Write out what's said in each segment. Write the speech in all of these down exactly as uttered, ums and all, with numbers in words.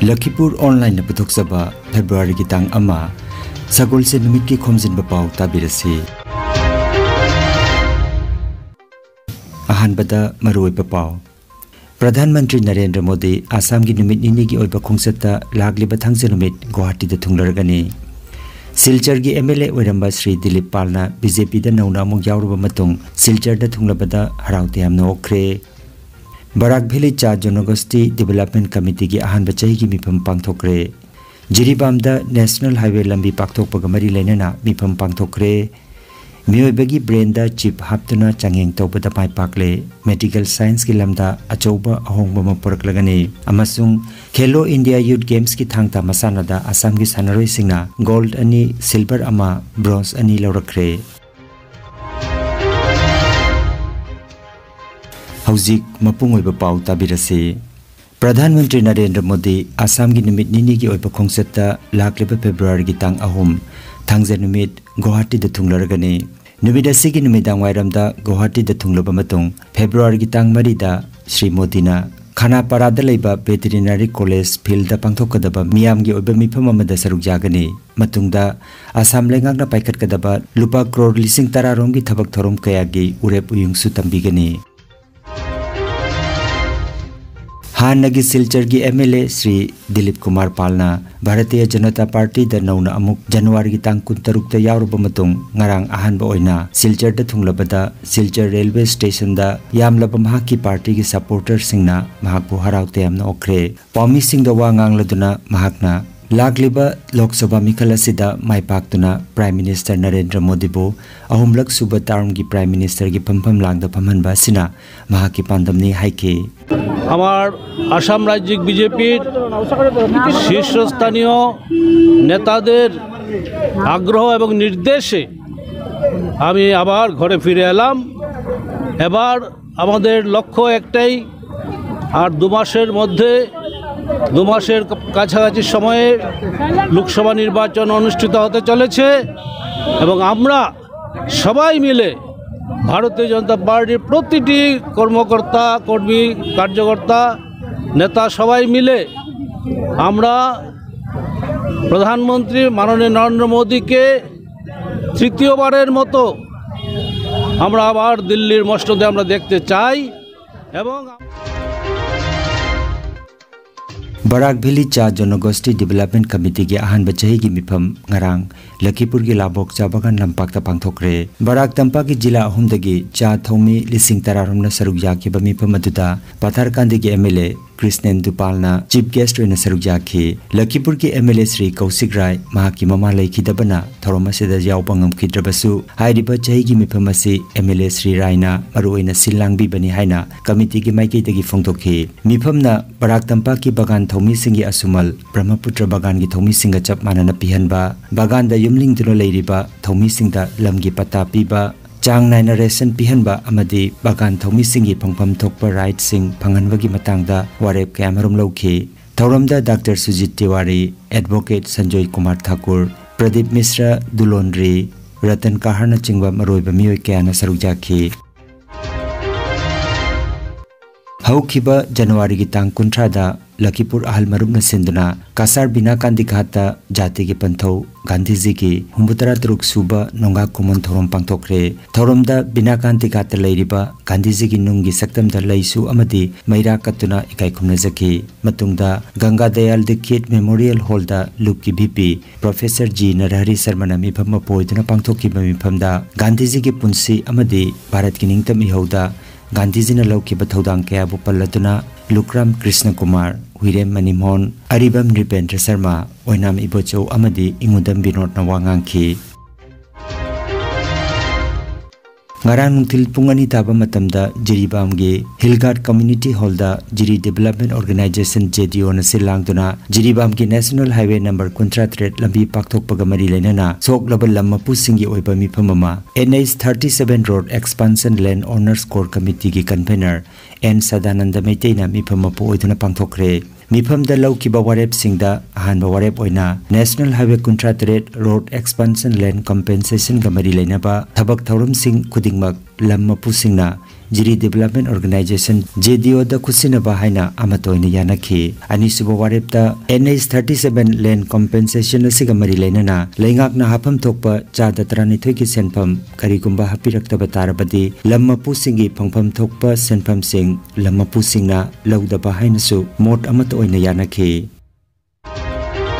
ꯂꯈꯤꯄꯨꯔ ꯑꯣꯟꯂꯥꯏꯟꯅ ꯄꯨꯊꯣꯛꯆꯕ ꯐꯦꯕ꯭ꯔꯨꯋꯥꯔꯤꯒꯤ ꯇꯥꯡ ꯑꯃ, ꯁꯒꯣꯜꯁꯦꯟ ꯅꯨꯃꯤꯠꯀꯤ ꯈꯣꯝꯖꯤꯟꯕ ꯄꯥꯎ ꯇꯥꯕꯤꯔꯁꯤ꯫ ꯑꯍꯥꯟꯕꯗ ꯃꯔꯨꯑꯣꯏꯕ ꯄꯥꯎ꯫ ꯄ꯭ꯔꯙꯥꯟ ꯃꯟꯇ꯭ꯔꯤ ꯅꯔꯦꯟꯗ꯭ꯔ ꯃꯣꯗꯤ ꯑꯁꯥꯝꯒꯤ ꯅꯨꯃꯤꯠ ꯅꯤꯅꯤꯒꯤ ꯑꯣꯏꯕ ꯈꯣꯡꯆꯠꯇ ꯂꯥꯛꯂꯤꯕ ꯊꯥꯡꯖ ꯅꯨꯃꯤꯠ ꯒꯨꯋꯥꯍꯥꯇꯤꯗ ꯊꯨꯡꯂꯔꯒꯅꯤ꯫ ꯁꯤꯜꯆꯔꯒꯤ ꯑꯦꯝ ꯑꯦꯜ ꯑꯦ ꯑꯣꯏꯔꯝꯕ ꯁ꯭ꯔꯤ ꯗꯤꯂꯤꯞ ꯄꯥꯜꯅ ꯕꯤ ꯖꯦ ꯄꯤꯗ ꯅꯧꯅ ꯑꯃꯨꯛ ꯌꯥꯎꯔꯨꯕ ꯃꯇꯨꯡ ꯁꯤꯜꯆꯔꯗ ꯊꯨꯡꯂꯕꯗ ꯍꯔꯥꯎ ꯇꯌꯥꯝꯅ ꯑꯣꯛꯈ꯭ꯔꯦ꯫ ꯕꯔꯥꯛ ꯚꯦꯂꯤ ꯆꯥ ꯖꯣꯅꯣꯒꯣꯁꯇꯤ ꯗꯤꯕꯦꯂꯞꯃꯦꯟ ꯀꯃꯤꯇꯤꯒꯤ ꯑꯍꯥꯟꯕ ꯆꯍꯤꯒꯤ ꯃꯤꯐꯝ ꯄꯥꯡꯊꯣꯛꯈ꯭ꯔꯦ꯫ ꯖꯤꯔꯤꯕꯥꯝꯗ ꯅꯦꯁꯅꯦꯜ ꯍꯥꯏꯋꯦ ꯂꯝꯕꯤ ꯄꯥꯛꯊꯣꯛꯄꯒ ꯃꯔꯤ ꯂꯩꯅꯅ ꯃꯤꯐꯝ ꯄꯥꯡꯊꯣꯛꯈ꯭ꯔꯦ꯫ ꯃꯤꯑꯣꯏꯕꯒꯤ ꯕ꯭ꯔꯦꯟꯗ ꯆꯤꯞ ꯍꯥꯞꯇꯨꯅ ꯆꯥꯡꯌꯦꯡ ꯇꯧꯕꯗ ꯃꯥꯏ ꯄꯥꯛꯂꯦ꯫ ꯃꯦꯗꯤꯀꯦꯜ ꯁꯥꯏꯟꯁꯀꯤ ꯂꯝꯗ ꯑꯆꯧꯕ ꯑꯍꯣꯡꯕ ꯑꯃ ꯄꯨꯔꯛꯂꯒꯅꯤ꯫ ꯑꯃꯁꯨꯡ ꯈꯦꯂꯣ ꯏꯟꯗꯤꯌꯥ ꯌꯨꯠ ꯒꯦꯝꯁꯀꯤ ꯊꯥꯡ ꯇꯥ ꯃꯁꯥꯟꯅꯗ ꯑꯁꯥꯝꯒꯤ ꯁꯥꯟꯅꯔꯣꯏꯁꯤꯡꯅ ꯒꯣꯜꯗ ꯑꯅꯤ, ꯁꯤꯜꯚꯔ ꯑꯃ, ꯕ꯭ꯔꯣꯟꯖ ꯑꯅꯤ ꯂꯧꯔꯛꯈ꯭ꯔꯦ꯫ ꯍꯧꯖꯤꯛ ꯃꯄꯨꯡ ꯑꯣꯏꯕ ꯄꯥꯎ ꯇꯥꯕꯤꯔꯁꯤ꯫ ꯄ꯭ꯔꯙꯥꯟ ꯃꯟꯇ꯭ꯔꯤ ꯅꯔꯦꯟꯗ꯭ꯔ ꯃꯣꯗꯤ ꯑꯁꯥꯝꯒꯤ ꯅꯨꯃꯤꯠ ꯅꯤꯅꯤꯒꯤ ꯑꯣꯏꯕ ꯈꯣꯡꯆꯠꯇ ꯂꯥꯛꯂꯤꯕ ꯐꯦꯕ꯭ꯔꯨꯋꯥꯔꯤꯒꯤ ꯇꯥꯡ ꯑꯍꯨꯝ, ꯊꯥꯡꯖ ꯅꯨꯃꯤꯠ ꯒꯨꯋꯥꯍꯥꯇꯤꯗ ꯊꯨꯡꯂꯔꯒꯅꯤ꯫ ꯅꯨꯃꯤꯠ ꯑꯁꯤꯒꯤ ꯅꯨꯃꯤꯗꯥꯡ ꯋꯥꯏꯔꯝꯗ ꯒꯨꯋꯥꯍꯥꯇꯤꯗ ꯊꯨꯡꯂꯕ ꯃꯇꯨꯡ ꯐꯦꯕ꯭ꯔꯨꯋꯥꯔꯤꯒꯤ ꯇꯥꯡ ꯃꯔꯤꯗ ꯁ꯭ꯔꯤ ꯃꯣꯗꯤꯅ ꯈꯥꯅꯥꯄꯥꯔꯥꯗ ꯂꯩꯕ ꯚꯦꯇꯦꯔꯤꯅꯔꯤ ꯀꯣꯂꯦꯖ ꯐꯤꯜꯗ ꯄꯥꯡꯊꯣꯛꯀꯗꯕ ꯃꯤꯌꯥꯝꯒꯤ ꯑꯣꯏꯕ ꯃꯤꯐꯝ ꯑꯃꯗ ꯁꯔꯨꯛ ꯌꯥꯒꯅꯤ꯫ ꯃꯇꯨꯡꯗ ꯑꯁꯥꯝ ꯂꯩꯉꯥꯛꯅ ꯄꯥꯏꯈꯠꯀꯗꯕ ꯂꯨꯄꯥ ꯀ꯭ꯔꯣꯔ ꯂꯤꯁꯤꯡ ꯇꯔꯥ ꯔꯣꯝꯒꯤ ꯊꯕꯛ ꯊꯧꯔꯝ ꯀꯌꯥꯒꯤ ꯎꯔꯦꯞ ꯎꯌꯨꯡꯁꯨ ꯇꯝꯕꯤꯒꯅꯤ꯫ ꯍꯥꯟꯅꯒꯤ ꯁꯤꯜꯆꯔꯒꯤ M L A Shri Dilip Kumar ꯄꯥꯜꯅ ꯚꯥꯔꯇꯤꯌ ꯖꯅꯇꯥ ꯄꯥꯔꯇꯤꯗ ꯅꯧꯅ ꯑꯃꯨꯛ ꯖꯅꯋꯥꯔꯤꯒꯤ ꯇꯥꯡ ꯀꯨꯟꯇꯔꯨꯛꯇ ꯌꯥꯎꯔꯨꯕ ꯃꯇꯨꯡ ꯉꯔꯥꯡ ꯑꯍꯥꯟꯕ ꯑꯣꯏꯅ ꯁꯤꯜꯆꯔꯗ ꯊꯨꯡꯂꯕꯗ ꯁꯤꯜꯆꯔ ꯔꯦꯜꯋꯦ ꯁ꯭ꯇꯦꯁꯟꯗ ꯌꯥꯝꯂꯕ ꯃꯍꯥꯛꯀꯤ ꯄꯥꯔꯇꯤꯒꯤ ꯁꯄꯣꯔꯇꯔꯁꯤꯡꯅ ꯃꯍꯥꯛꯄꯨ ꯍꯔꯥꯎ ꯇꯌꯥꯝꯅ ꯑꯣꯛꯈ꯭ꯔꯦ꯫ ꯄꯥꯎꯃꯤꯁꯤꯡꯗ ꯋꯥ ꯉꯥꯡꯂꯗꯨꯅ ꯃꯍꯥꯛꯅ ꯂꯥꯛꯂꯤꯕ ꯂꯣꯛ ꯁꯚꯥ ꯃꯤꯈꯜ ꯑꯁꯤꯗ ꯃꯥꯏ ꯄꯥꯛꯇꯨꯅ ꯄ꯭ꯔꯥꯏꯝ ꯃꯤꯅꯤꯁꯇꯔ ꯅꯔꯦꯟꯗ꯭ꯔ ꯃꯣꯗꯤꯕꯨ ꯑꯍꯨꯝꯂꯛ ꯁꯨꯕ ꯇꯥꯔꯝꯒꯤ ꯄ꯭ꯔꯥꯏꯝ ꯃꯤꯅꯤꯁꯇꯔꯒꯤ ꯐꯝꯐꯝ ꯂꯥꯡꯗ ꯐꯝꯍꯟꯕ ꯑꯁꯤꯅ ꯃꯍꯥꯛꯀꯤ ꯄꯥꯟꯗꯝꯅꯤ ꯍꯥꯏꯈꯤ꯫ আমাৰ আসাম ৰাজ্যিক বিজেপিৰ শীর্ষস্থানীয় নেতাদের আগ্রহ এবং নির্দেশে আমি আবার ঘরে ফিরে এলাম। এবার আমাদের লক্ষ্য একটাই, আর দু মাসের মধ্যে, দু মাসের কাছাকাছি সময়ে লোকসভা নির্বাচন অনুষ্ঠিত হতে চলেছে এবং আমরা সবাই মিলে ভারতীয় জনতা পার্টির প্রতিটি কর্মকর্তা, কর্মী, কার্যকর্তা, নেতা সবাই মিলে আমরা প্রধানমন্ত্রী মাননীয় নরেন্দ্র মোদীকে তৃতীয়বারের মতো আমরা আবার দিল্লির মসনদে আমরা দেখতে চাই এবং Barak Valley Cha Jonogosti Development Committee ꯒꯤ ꯑꯍꯥꯟꯕ ꯆꯍꯤꯒꯤ ꯃꯤꯐꯝ ꯉꯔꯥꯡ ꯂꯈꯤꯄꯨꯔꯒꯤ ꯂꯥꯕꯣꯛ ꯆꯥ ꯕꯒꯥꯟ ꯂꯝꯄꯥꯛꯇ ꯄꯥꯡꯊꯣꯛꯈ꯭ꯔꯦ꯫ ꯕꯔꯥꯛ ꯇꯝꯄꯥꯛꯀꯤ ꯖꯤꯂꯥ ꯑꯍꯨꯝꯗꯒꯤ ꯆꯥ ꯊꯧꯃꯤ ꯂꯤꯁꯤꯡ ꯇꯔꯥꯔꯣꯝꯅ ꯁꯔꯨꯛ ꯌꯥꯈꯤꯕ ꯃꯤꯐꯝ ꯑꯗꯨꯗ ꯄꯥꯊꯥꯔꯀꯥꯟꯗꯒꯤ ꯑꯦꯝ ꯑꯦꯜ ꯑꯦ ꯀ꯭ꯔꯤꯁꯅꯦꯟ ꯗꯨꯄꯥꯜꯅ ꯆꯤꯐ ꯒꯦꯁ꯭ꯠ ꯑꯣꯏꯅ ꯁꯔꯨꯛ ꯌꯥꯈꯤ꯫ ꯂꯈꯤꯄꯨꯔꯒꯤ M L A Shri Kaushik Rai ꯃꯍꯥꯛꯀꯤ ꯃꯃꯥ ꯂꯩꯈꯤꯗꯕꯅ ꯊꯧꯔꯝ ꯑꯁꯤꯗ ꯌꯥꯎꯕ ꯉꯝꯈꯤꯗ꯭ꯔꯕꯁꯨ, ꯍꯥꯏꯔꯤꯕ ꯆꯍꯤꯒꯤ ꯃꯤꯐꯝ ꯑꯁꯤ ꯑꯦꯝ ꯑꯦꯜ ꯑꯦ ꯁ꯭ꯔꯤ ꯔꯥꯏꯅ ꯃꯔꯨꯑꯣꯏꯅ ꯁꯤꯜ ꯂꯥꯡꯕꯤꯕꯅꯤ ꯍꯥꯏꯅ ꯀꯃꯤꯇꯤꯒꯤ ꯃꯥꯏꯀꯩꯗꯒꯤ ꯐꯣꯡꯗꯣꯛꯈꯤ꯫ ꯃꯤꯐꯝꯅ ꯕꯔꯥꯛ ꯇꯝꯄꯥꯛꯀꯤ ꯕꯒꯥꯟ ꯊꯧꯃꯤꯁꯤꯡꯒꯤ ꯑꯁꯨꯃꯜ ꯕ꯭ꯔꯍ꯭ꯃꯄꯨꯇ꯭ꯔ ꯕꯒꯥꯟꯒꯤ ꯊꯧꯃꯤꯁꯤꯡꯒ ꯆꯞ ꯃꯥꯟꯅꯅ ꯄꯤꯍꯟꯕ, ꯕꯒꯥꯟꯗ ꯌꯨꯝꯂꯤꯡꯗꯨꯅ ꯂꯩꯔꯤꯕ ꯊꯧꯃꯤꯁꯤꯡꯗ ꯂꯝꯒꯤ ꯄꯠꯇꯥ ꯄꯤꯕ, ꯆꯥꯡ ꯅꯥꯏꯅ ꯔꯦꯁꯟ ꯄꯤꯍꯟꯕ ꯑꯃꯗꯤ ꯕꯒꯥꯟ ꯊꯧꯃꯤꯁꯤꯡꯒꯤ ꯐꯪꯐꯝ ꯊꯣꯛꯄ ꯔꯥꯏꯠꯁꯤꯡ ꯐꯪꯍꯟꯕꯒꯤ ꯃꯇꯥꯡꯗ ꯋꯥꯔꯦꯞ ꯀꯌꯥꯃꯔꯨꯝ ꯂꯧꯈꯤ꯫ ꯊꯧꯔꯝꯗ ꯗꯥꯛꯇꯔ ꯁꯨꯖꯤꯠ ꯇꯤꯋꯥꯔꯤ, ꯑꯦꯗꯚꯣꯀꯦꯠ ꯁꯟꯖꯣꯏ ꯀꯨꯃꯥꯔ ꯊꯥꯀꯨꯔ, ꯄ꯭ꯔꯗꯤꯞ ꯃꯤꯁ꯭ꯔ, ꯗꯨꯂꯣꯟꯗ꯭ꯔꯤ, ꯔꯇꯟ ꯀꯍꯥꯔꯅꯆꯤꯡꯕ ꯃꯔꯨꯑꯣꯏꯕ ꯃꯤꯑꯣꯏ ꯀꯌꯥꯅ ꯁꯔꯨꯛ ꯌꯥꯈꯤ꯫ ꯍꯧꯈꯤꯕ ꯖꯅꯋꯥꯔꯤꯒꯤ ꯇꯥꯡ ꯀꯨꯟꯊ꯭ꯔꯥꯗ ꯂꯈꯤꯄꯨꯔ ꯑꯍꯜ ꯃꯔꯨꯞꯅ ꯁꯤꯟꯗꯨꯅ ꯀꯁꯥꯔ ꯕꯤꯅꯥꯀꯥꯟꯗꯤ ꯘꯥꯠꯇ ꯖꯥꯇꯤꯒꯤ ꯄꯟꯊꯧ ꯒꯥꯟꯙꯤꯖꯤꯒꯤ ꯍꯨꯝꯐꯨꯇꯔꯥ ꯇꯔꯨꯛ ꯁꯨꯕ ꯅꯣꯡꯒꯥꯛ ꯀꯨꯝꯑꯣꯟ ꯊꯧꯔꯝ ꯄꯥꯡꯊꯣꯛꯈ꯭ꯔꯦ꯫ ꯊꯧꯔꯝꯗ ꯕꯤꯅꯥꯀꯥꯟꯗꯤ ꯘꯥꯠꯇ ꯂꯩꯔꯤꯕ ꯒꯥꯟꯙꯤꯖꯤꯒꯤ ꯅꯨꯡꯒꯤ ꯁꯛꯇꯝꯗ ꯂꯩꯁꯨ ꯑꯃꯗꯤ ꯃꯩꯔꯥ ꯀꯠꯇꯨꯅ ꯏꯀꯥꯏ ꯈꯨꯝꯅꯖꯈꯤ꯫ ꯃꯇꯨꯡꯗ ꯒꯪꯒꯥ ꯗꯌꯥꯜ ꯗꯤꯛꯈꯤꯠ ꯃꯦꯃꯣꯔꯤꯌꯦꯜ ꯍꯣꯜꯗ ꯂꯨꯞꯀꯤ ꯚꯤ ꯄꯤ ꯄ꯭ꯔꯣꯐꯦꯁꯔ ꯖꯤ ꯅꯔꯍꯔꯤ ꯁꯔꯃꯅ ꯃꯤꯐꯝ ꯃꯄꯨ ꯑꯣꯏꯗꯨꯅ ꯄꯥꯡꯊꯣꯛꯈꯤꯕ ꯃꯤꯐꯝꯗ ꯒꯥꯟꯙꯤꯖꯤꯒꯤ ꯄꯨꯟꯁꯤ ꯑꯃꯗꯤ ꯚꯥꯔꯠꯀꯤ ꯅꯤꯡꯇꯝ ꯏꯍꯧꯗ ꯒꯥꯟꯙꯤꯖꯤꯅ ꯂꯧꯈꯤꯕ ꯊꯧꯗꯥꯡ ꯀꯌꯥꯕꯨ ꯄꯜꯂꯗꯨꯅ ꯂꯨꯀ꯭ꯔꯥꯝ ꯀ꯭ꯔꯤꯁꯅ ꯀꯨꯃꯥꯔ, ꯍꯨꯏꯔꯦꯝ ꯃꯅꯤꯃꯣꯍꯟ, ꯑꯔꯤꯕꯝ ꯅ꯭ꯔꯤꯄꯦꯟꯗ꯭ꯔ ꯁꯔꯃ, ꯑꯣꯏꯅꯥꯝ ꯏꯕꯣꯆꯧ ꯑꯃꯗꯤ ꯏꯉꯨꯗꯝ ꯕꯤꯅꯣꯗꯅ ꯋꯥ ꯉꯥꯡꯈꯤ꯫ ꯉꯔꯥꯡ ꯅꯨꯡꯊꯤꯜ ꯄꯨꯡ ꯑꯅꯤ ꯇꯥꯕ ꯃꯇꯝꯗ ꯖꯤꯔꯤꯕꯥꯝꯒꯤ ꯍꯤꯜ ꯒꯥꯔꯗ ꯀꯝꯃ꯭ꯌꯨꯅꯤꯇꯤ ꯍꯣꯜꯗ ꯖꯤꯔꯤ ꯗꯤꯕꯦꯂꯞꯃꯦꯟ ꯑꯣꯔꯒꯅꯥꯏꯖꯦꯁꯟ, ꯖꯦ ꯗꯤ ꯑꯣꯅ ꯁꯤꯜ ꯂꯥꯡꯗꯨꯅ ꯖꯤꯔꯤꯕꯥꯝꯒꯤ ꯅꯦꯁꯅꯦꯜ ꯍꯥꯏꯋꯦ ꯅꯝꯕꯔ ꯀꯨꯟꯊ꯭ꯔꯥ ꯇꯔꯦꯠ ꯂꯝꯕꯤ ꯄꯥꯛꯊꯣꯛꯄꯒ ꯃꯔꯤ ꯂꯩꯅꯅ ꯁꯣꯛꯂꯕ ꯂꯝ ꯃꯄꯨꯁꯤꯡꯒꯤ ꯑꯣꯏꯕ ꯃꯤꯐꯝ ꯑꯃ N H thirty seven road expansion land owners core ꯀꯃꯤꯇꯤꯒꯤ ꯀꯟꯚꯦꯅꯔ ꯑꯦꯟ ꯁꯗꯥꯅꯟꯗ ꯃꯩꯇꯩꯅ ꯃꯤꯐꯝ ꯃꯄꯨ ꯑꯣꯏꯗꯨꯅ ꯄꯥꯡꯊꯣꯛꯈ꯭ꯔꯦ꯫ ꯃꯤꯐꯝꯗ ꯂꯧꯈꯤꯕ ꯋꯥꯔꯦꯞꯁꯤꯡꯗ ꯑꯍꯥꯟꯕ ꯋꯥꯔꯦꯞ ꯑꯣꯏꯅ ꯅꯦꯁꯅꯦꯜ ꯍꯥꯏꯋꯦ ꯀꯨꯟꯊ꯭ꯔꯥ ꯇꯔꯦꯠ ꯔꯣꯗ ꯑꯦꯛꯁꯄꯥꯟꯁꯟ ꯂꯦꯟ ꯀꯝꯄꯦꯟꯁꯦꯁꯟꯒ ꯃꯔꯤ ꯂꯩꯅꯕ ꯊꯕꯛ ꯊꯧꯔꯝꯁꯤꯡ ꯈꯨꯗꯤꯡꯃꯛ ꯂꯝ ꯃꯄꯨꯁꯤꯡꯅ ꯖꯤꯔꯤ Development Organization, JDO ꯗ ꯈꯨꯠꯁꯤꯟꯅꯕ ꯍꯥꯏꯅ ꯑꯃꯠꯇ ꯑꯣꯏꯅ ꯌꯥꯅꯈꯤ꯫ ꯑꯅꯤꯁꯨꯕ ꯋꯥꯔꯦꯞꯇ NH thirty seven land compensation ꯑꯁꯤꯒ ꯃꯔꯤ ꯂꯩꯅꯅ ꯂꯩꯉꯥꯛꯅ ꯍꯥꯞꯐꯝ ꯊꯣꯛꯄ ꯆꯥꯗ ꯇꯔꯥꯅꯤꯊꯣꯏꯒꯤ ꯁꯦꯟꯐꯝ ꯀꯔꯤꯒꯨꯝꯕ ꯍꯥꯞꯄꯤꯔꯛꯇꯕ ꯇꯥꯔꯕꯗꯤ ꯂꯝ ꯃꯄꯨꯁꯤꯡꯒꯤ ꯐꯪꯐꯝ ꯊꯣꯛꯄ ꯁꯦꯟꯐꯝꯁꯤꯡ ꯂꯝ ꯃꯄꯨꯁꯤꯡꯅ ꯂꯧꯗꯕ ꯍꯥꯏꯅꯁꯨ ꯃꯣꯠ ꯑꯃꯠꯇ ꯑꯣꯏꯅ ꯌꯥꯅꯈꯤ꯫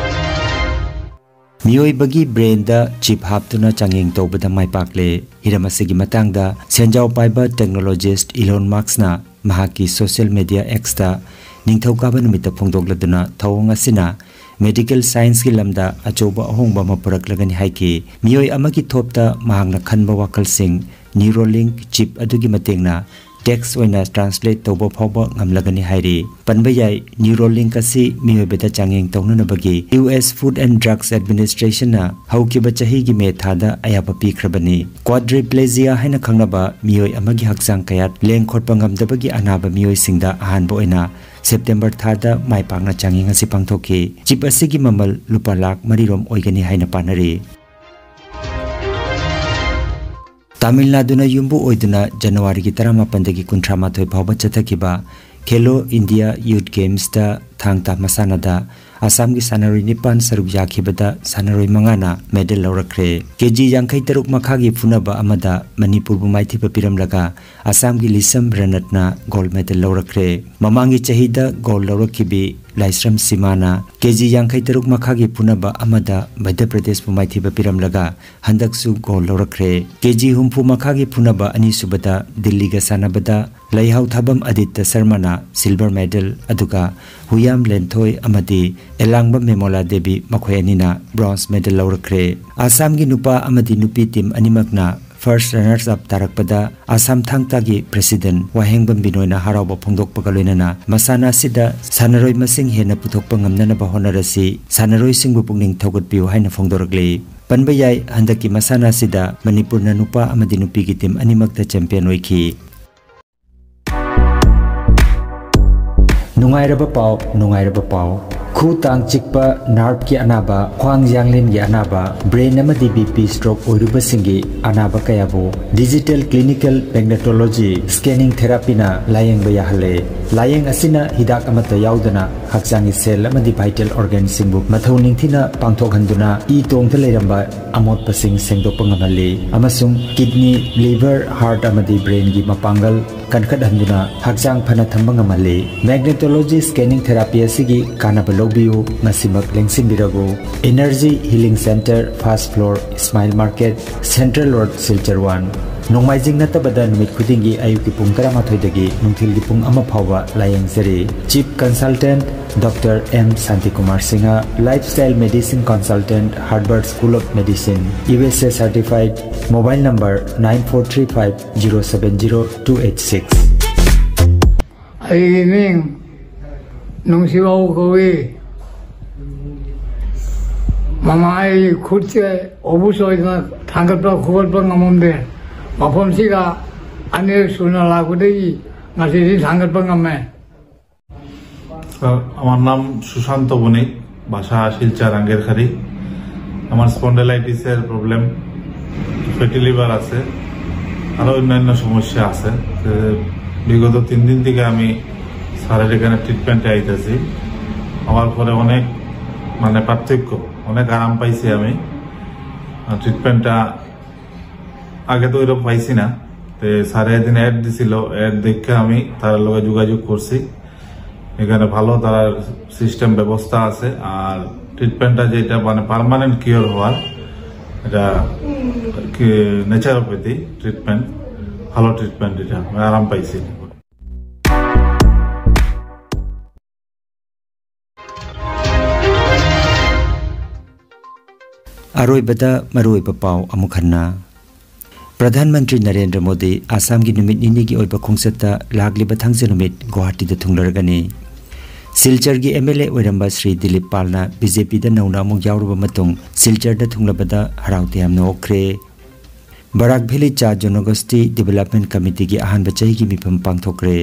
ꯃꯤꯑꯣꯏꯕꯒꯤ brain ꯗ chip ꯍꯥꯞꯇꯨꯅ ꯆꯥꯡꯌꯦꯡ ꯇꯧꯕꯗ ꯃꯥꯏ ꯄꯥꯛꯂꯦ꯫ ꯍꯤꯔꯝ ꯑꯁꯤꯒꯤ ꯃꯇꯥꯡꯗ ꯁꯦꯟꯖꯥꯎ ꯄꯥꯏꯕ technologist Elon Musk ꯅ ꯃꯍꯥꯛꯀꯤ social media X ꯇ ꯅꯤꯡꯊꯧꯀꯥꯕ ꯅꯨꯃꯤꯠꯇ ꯐꯣꯡꯗꯣꯛꯂꯗꯨꯅ ꯊꯧꯑꯣꯡ ꯑꯁꯤꯅ medical science ꯀꯤ ꯂꯝꯗ ꯑꯆꯧꯕ ꯑꯍꯣꯡꯕ ꯑꯃ ꯄꯨꯔꯛꯂꯒꯅꯤ ꯍꯥꯏꯈꯤ꯫ ꯃꯤꯑꯣꯏ ꯑꯃꯒꯤ ꯊꯣꯞꯇ ꯃꯍꯥꯛꯅ ꯈꯟꯕ ꯋꯥꯈꯜꯁꯤꯡ Neuralink chip ꯑꯗꯨꯒꯤ ꯃꯇꯦꯡꯅ text ꯑꯣꯏꯅ translate ꯇꯧꯕ ꯐꯥꯎꯕ ꯉꯝꯂꯒꯅꯤ ꯍꯥꯏꯔꯤ꯫ ꯄꯟꯕ ꯌꯥꯏ, Neuralink ꯑꯁꯤ ꯃꯤꯑꯣꯏꯕꯗ ꯆꯥꯡꯌꯦꯡ ꯇꯧꯅꯅꯕꯒꯤ US Food and Drugs Administration ꯅ ꯍꯧꯈꯤꯕ ꯆꯍꯤꯒꯤ ꯃꯦ ꯊꯥꯗ ꯑꯌꯥꯕ ꯄꯤꯈ꯭ꯔꯕꯅꯤ꯫ Quadriplegia ꯍꯥꯏꯅ ꯈꯪꯅꯕ ꯃꯤꯑꯣꯏ ꯑꯃꯒꯤ ꯍꯛꯆꯥꯡ ꯀꯌꯥꯠ ꯂꯦꯡ ꯈꯣꯠꯄ ꯉꯝꯗꯕꯒꯤ ꯑꯅꯥꯕ ꯃꯤꯑꯣꯏꯁꯤꯡꯗ ꯑꯍꯥꯟꯕ ꯑꯣꯏꯅ September ꯊꯥꯗ ꯃꯥꯏ ꯄꯥꯛꯅ ꯆꯥꯡꯌꯦꯡ ꯑꯁꯤ ꯄꯥꯡꯊꯣꯛꯈꯤ꯫ Chip ꯑꯁꯤꯒꯤ ꯃꯃꯜ ꯂꯨꯄꯥ ꯂꯥꯈ ꯃꯔꯤ ꯔꯣꯝ ꯑꯣꯏꯒꯅꯤ ꯍꯥꯏꯅ ꯄꯥꯅꯔꯤ꯫ ꯇꯥꯃꯤꯜ ꯅꯥꯗꯨꯅ ꯌꯨꯝꯕꯨ ꯑꯣꯏꯗꯨꯅ ꯖꯅꯋꯥꯔꯤꯒꯤ ꯇꯔꯥꯃꯥꯄꯟꯗꯒꯤ ꯀꯨꯟꯊ꯭ꯔꯥ ꯃꯥꯊꯣꯏ ꯐꯥꯎꯕ ꯆꯠꯊꯈꯤꯕ Khelo India Youth Games ꯇ ꯊꯥꯡ ꯇꯥ ꯃꯁꯥꯟꯅꯗ ꯑꯁꯥꯝꯒꯤ ꯁꯥꯟꯅꯔꯣꯏ ꯅꯤꯄꯥꯟ ꯁꯔꯨꯛ ꯌꯥꯈꯤꯕꯗ ꯁꯥꯟꯅꯔꯣꯏ ꯃꯉꯥꯅ medal ꯂꯧꯔꯛꯈ꯭ꯔꯦ꯫ KG ꯌꯥꯡꯈꯩ ꯇꯔꯨꯛ ꯃꯈꯥꯒꯤ ꯐꯨꯅꯕ ꯑꯃꯗ ꯃꯅꯤꯄꯨꯔꯕꯨ ꯃꯥꯏꯊꯤꯕ ꯄꯤꯔꯝꯂꯒ ꯑꯁꯥꯝꯒꯤ ꯂꯤꯁꯝ ꯔꯅꯠꯅ gold medal ꯂꯧꯔꯛꯈ꯭ꯔꯦ꯫ ꯃꯃꯥꯡꯒꯤ ꯆꯍꯤꯗ gold ꯂꯧꯔꯛꯈꯤꯕꯤ ꯂꯥꯏꯁ꯭ꯔꯝ ꯁꯤꯃꯥꯅ KG ꯌꯥꯡꯈꯩ ꯇꯔꯨꯛ ꯃꯈꯥꯒꯤ ꯐꯨꯅꯕ ꯑꯃꯗ ꯃꯙ꯭ꯌ ꯄ꯭ꯔꯗꯦꯁꯄꯨ ꯃꯥꯏꯊꯤꯕ ꯄꯤꯔꯝꯂꯒ ꯍꯟꯗꯛꯁꯨ gold ꯂꯧꯔꯛꯈ꯭ꯔꯦ꯫ KG ꯍꯨꯝꯐꯨ ꯃꯈꯥꯒꯤ ꯐꯨꯅꯕ ꯑꯅꯤꯁꯨꯕꯗ ꯗꯤꯜꯂꯤꯒ ꯁꯥꯟꯅꯕꯗ ꯂꯩꯍꯥꯎ ꯊꯥꯕꯝ ꯑꯗꯤꯇ꯭ꯌ ꯁꯔꯃꯅ silver medal, ꯑꯗꯨꯒ ꯍꯨꯌꯥꯝ ꯂꯦꯟꯊꯣꯏ ꯑꯃꯗꯤ ꯑꯦꯂꯥꯡꯕꯝ ꯃꯦꯃꯣꯂꯥ ꯗꯦꯕꯤ ꯃꯈꯣꯏ ꯑꯅꯤꯅ bronze medal ꯂꯧꯔꯛꯈ꯭ꯔꯦ꯫ ꯑꯁꯥꯝꯒꯤ ꯅꯨꯄꯥ ꯑꯃꯗꯤ ꯅꯨꯄꯤ team ꯑꯅꯤꯃꯛꯅ first runners up ꯇꯥꯔꯛꯄꯗ ꯑꯁꯥꯝ ꯊꯥꯡ ꯇꯥꯒꯤ president ꯋꯥꯍꯦꯡꯕꯝ ꯕꯤꯅꯣꯏꯅ ꯍꯔꯥꯎꯕ ꯐꯣꯡꯗꯣꯛꯄꯒ ꯂꯣꯏꯅꯅ ꯃꯁꯥꯟꯅ ꯑꯁꯤꯗ ꯁꯥꯟꯅꯔꯣꯏ ꯃꯁꯤꯡ ꯍꯦꯟꯅ ꯄꯨꯊꯣꯛꯄ ꯉꯝꯅꯅꯕ ꯍꯣꯠꯅꯔꯁꯤ, ꯁꯥꯟꯅꯔꯣꯏꯁꯤꯡꯕꯨ ꯄꯨꯛꯅꯤꯡ ꯊꯧꯒꯠꯄꯤꯌꯨ ꯍꯥꯏꯅ ꯐꯣꯡꯗꯣꯔꯛꯂꯤ꯫ ꯄꯟꯕ ꯌꯥꯏ, ꯍꯟꯗꯛꯀꯤ ꯃꯁꯥꯟꯅ ꯑꯁꯤꯗ ꯃꯅꯤꯄꯨꯔꯅ ꯅꯨꯄꯥ ꯑꯃꯗꯤ ꯅꯨꯄꯤꯒꯤ team ꯑꯅꯤꯃꯛꯇ champion ꯑꯣꯏꯈꯤ꯫ ꯅꯨꯡꯉꯥꯏꯔꯕ ꯄꯥꯎ, ꯅꯨꯡꯉꯥꯏꯔꯕ ꯄꯥꯎ꯫ ꯈꯨ ꯇꯥꯡ ꯆꯤꯛꯄ, ꯅꯥꯔꯚꯀꯤ ꯑꯅꯥꯕ, ꯈ꯭ꯋꯥꯡ ꯌꯥꯡꯂꯦꯟꯒꯤ ꯑꯅꯥꯕ, ꯕ꯭ꯔꯦꯟ ꯑꯃꯗꯤ ꯕꯤ ꯄꯤ ꯁ꯭ꯇ꯭ꯔꯣꯛ ꯑꯣꯏꯔꯨꯕꯁꯤꯡꯒꯤ ꯑꯅꯥꯕ ꯀꯌꯥꯕꯨ ꯗꯤꯖꯤꯇꯦꯜ ꯀ꯭ꯂꯤꯅꯤꯀꯦꯜ ꯃꯦꯒꯅꯦꯇꯣꯂꯣꯖꯤ ꯁ꯭ꯀꯦꯅꯤꯡ ꯊꯦꯔꯥꯄꯤꯅ ꯂꯥꯌꯦꯡꯕ ꯌꯥꯍꯜꯂꯦ꯫ ꯂꯥꯌꯦꯡ ꯑꯁꯤꯅ ꯍꯤꯗꯥꯛ ꯑꯃꯠꯇ ꯌꯥꯎꯗꯅ ꯍꯛꯆꯥꯡꯒꯤ ꯁꯦꯜ ꯑꯃꯗꯤ ꯚꯥꯏꯇꯦꯜ ꯑꯣꯔꯒꯥꯟꯁꯤꯡꯕꯨ ꯃꯊꯧ ꯅꯤꯡꯊꯤꯅ ꯄꯥꯡꯊꯣꯛꯍꯟꯗꯨꯅ ꯏ ꯇꯣꯡꯗ ꯂꯩꯔꯝꯕ ꯑꯃꯣꯠꯄꯁꯤꯡ ꯁꯦꯡꯗꯣꯛꯄ ꯉꯝꯍꯜꯂꯤ ꯑꯃꯁꯨꯡ ꯀꯤꯗꯅꯤ, ꯂꯤꯚꯔ, ꯍꯥꯔꯠ ꯑꯃꯗꯤ ꯕ꯭ꯔꯦꯟꯒꯤ ꯃꯄꯥꯡꯒꯜ ꯀꯟꯈꯠꯍꯟꯗꯨꯅ ꯍꯛꯆꯥꯡ ꯐꯅ ꯊꯝꯕ ꯉꯝꯍꯜꯂꯤ꯫ ꯃꯦꯒꯅꯦꯇꯣꯂꯣꯖꯤ ꯁ꯭ꯀꯦꯅꯤꯡ ꯊꯦꯔꯥꯄꯤ ꯑꯁꯤꯒꯤ ꯀꯥꯟꯅꯕ ꯂꯧꯕꯤꯌꯨ, ꯉꯁꯤꯃꯛ ꯂꯦꯡꯁꯤꯟꯕꯤꯔꯕꯨ꯫ Energy healing centre, first floor, Ismail market, central road, Silchar one. ꯅꯣꯡꯃꯥꯏꯖꯤꯡ ꯅꯠꯇꯕꯗ ꯅꯨꯃꯤꯠ ꯈꯨꯗꯤꯡꯒꯤ ꯑꯌꯨꯛꯀꯤ ꯄꯨꯡ ꯇꯔꯥꯃꯥꯊꯣꯏꯗꯒꯤ ꯅꯨꯡꯊꯤꯜꯒꯤ ꯄꯨꯡ ꯑꯃ ꯐꯥꯎꯕ ꯂꯥꯌꯦꯡꯖꯔꯤ꯫ Chief consultant doctor M Shantikumar Singh, lifestyle medicine consultant, Harvard school of medicine, U S A certified, mobile number nine four three five zero seven zero two eight six꯫ ꯑꯩꯒꯤ ꯃꯤꯡ ꯅꯨꯡꯁꯤꯕꯥꯎ ꯀꯧꯏ꯫ ꯃꯃꯥ ꯑꯩꯒꯤ ꯈꯨꯠꯁꯦ ꯑꯣꯕꯨꯁ ꯑꯣꯏꯗꯅ ꯊꯥꯡꯒꯠꯄ ꯈꯣꯀꯠꯄ ꯉꯝꯃꯝꯗꯦ꯫ ꯃꯐꯝꯁꯤꯒ ꯑꯅꯤꯔꯛ ꯁꯨꯅ ꯂꯥꯛꯄꯗꯒꯤ ꯉꯁꯤꯗꯤ ꯊꯥꯡꯒꯠꯄ ꯉꯝꯃꯦ꯫ স্যার, আমার নাম সুশান্ত বণিক, বাসা শিলচর আঙ্গেরখাড়ি। আমার স্পন্ডাইলাইটিসের প্রবলেম, ফ্যাটি লিভার আছে, আরও অন্যান্য সমস্যা আছে। তো বিগত তিন দিন থেকে আমি স্যারের এখানে ট্রিটমেন্টে আইতেছি। আমার পরে অনেক, মানে, পার্থক্য, অনেক আরাম পাইছি আমি। আর ট্রিটমেন্টটা আগে তো এরকম পাইছি না। তো স্যারে এদিন অ্যাড দিছিল, অ্যাড দেখে আমি তার লগে যোগাযোগ করছি। এখানে ভালো তার সিস্টেম ব্যবস্থা আছে। আর ট্রিটমেন্টটা যেটা, মানে, পার্মানেন্ট কিওর হওয়ার, এটা কি ন্যাচারোপ্যাথি ট্রিটমেন্ট, ভালো ট্রিটমেন্ট, এটা আমি আরাম পাইছি। ꯑꯔꯣꯏꯕꯗ ꯃꯔꯨꯑꯣꯏꯕ ꯄꯥꯎ ꯑꯃꯨꯛ ꯍꯟꯅ꯫ ꯄ꯭ꯔꯙꯥꯟ ꯃꯟꯇ꯭ꯔꯤ ꯅꯔꯦꯟꯗ꯭ꯔ ꯃꯣꯗꯤ ꯑꯁꯥꯝꯒꯤ ꯅꯨꯃꯤꯠ ꯅꯤꯅꯤꯒꯤ ꯑꯣꯏꯕ ꯈꯣꯡꯆꯠꯇ ꯂꯥꯛꯂꯤꯕ ꯊꯥꯡꯖ ꯅꯨꯃꯤꯠ ꯒꯨꯋꯥꯍꯥꯇꯤꯗ ꯊꯨꯡꯂꯔꯒꯅꯤ꯫ ꯁꯤꯜꯆꯔꯒꯤ ꯑꯦꯝ ꯑꯦꯜ ꯑꯦ ꯑꯣꯏꯔꯝꯕ ꯁ꯭ꯔꯤ ꯗꯤꯂꯤꯞ ꯄꯥꯜꯅ ꯕꯤ ꯖꯦ ꯄꯤꯗ ꯅꯧꯅ ꯑꯃꯨꯛ ꯌꯥꯎꯔꯨꯕ ꯃꯇꯨꯡ ꯁꯤꯜꯆꯔꯗ ꯊꯨꯡꯂꯕꯗ ꯍꯔꯥꯎ ꯇꯌꯥꯝꯅ ꯑꯣꯛꯈ꯭ꯔꯦ꯫ ꯕꯔꯥꯛ ꯚꯦꯂꯤ ꯆꯥ ꯖꯅꯒꯣꯁꯇꯤ ꯗꯤꯕꯦꯂꯞꯃꯦꯟ ꯀꯃꯤꯇꯤꯒꯤ ꯑꯍꯥꯟꯕ ꯆꯍꯤꯒꯤ ꯃꯤꯐꯝ ꯄꯥꯡꯊꯣꯛꯈ꯭ꯔꯦ꯫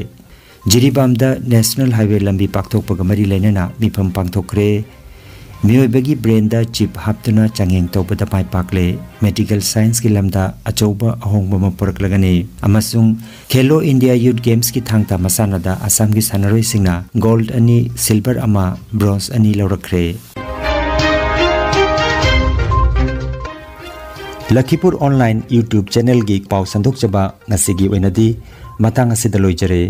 ꯖꯤꯔꯤꯕꯥꯝꯗ ꯅꯦꯁꯅꯦꯜ ꯍꯥꯏꯋꯦ ꯂꯝꯕꯤ ꯄꯥꯛꯊꯣꯛꯄꯒ ꯃꯔꯤ ꯂꯩꯅꯅ ꯃꯤꯐꯝ ꯄꯥꯡꯊꯣꯛꯈ꯭ꯔꯦ꯫ ꯃꯤꯑꯣꯏꯕꯒꯤ ꯕ꯭ꯔꯦꯟꯗ ꯆꯤꯞ ꯍꯥꯞꯇꯨꯅ ꯆꯥꯡꯌꯦꯡ ꯇꯧꯕꯗ ꯃꯥꯏ ꯄꯥꯛꯂꯦ꯫ ꯃꯦꯗꯤꯀꯦꯜ ꯁꯥꯏꯟꯁꯀꯤ ꯂꯝꯗ ꯑꯆꯧꯕ ꯑꯍꯣꯡꯕ ꯑꯃ ꯄꯨꯔꯛꯂꯒꯅꯤ꯫ ꯑꯃꯁꯨꯡ ꯈꯦꯂꯣ ꯏꯟꯗꯤꯌꯥ ꯌꯨꯠ ꯒꯦꯝꯁꯀꯤ ꯊꯥꯡ ꯇꯥ ꯃꯁꯥꯟꯅꯗ ꯑꯁꯥꯝꯒꯤ ꯁꯥꯟꯅꯔꯣꯏꯁꯤꯡꯅ ꯒꯣꯜꯗ ꯑꯅꯤ, ꯁꯤꯜꯚꯔ ꯑꯃ, ꯕ꯭ꯔꯣꯟꯖ ꯑꯅꯤ ꯂꯧꯔꯛꯈ꯭ꯔꯦ꯫ ꯂꯈꯤꯄꯨꯔ ꯑꯣꯟꯂꯥꯏꯟ YouTube ꯆꯦꯅꯦꯜꯒꯤ ꯄꯥꯎ ꯁꯟꯗꯣꯛꯆꯕ ꯉꯁꯤꯒꯤ ꯑꯣꯏꯅꯗꯤ ꯃꯇꯥꯡ ꯑꯁꯤꯗ ꯂꯣꯏꯖꯔꯦ꯫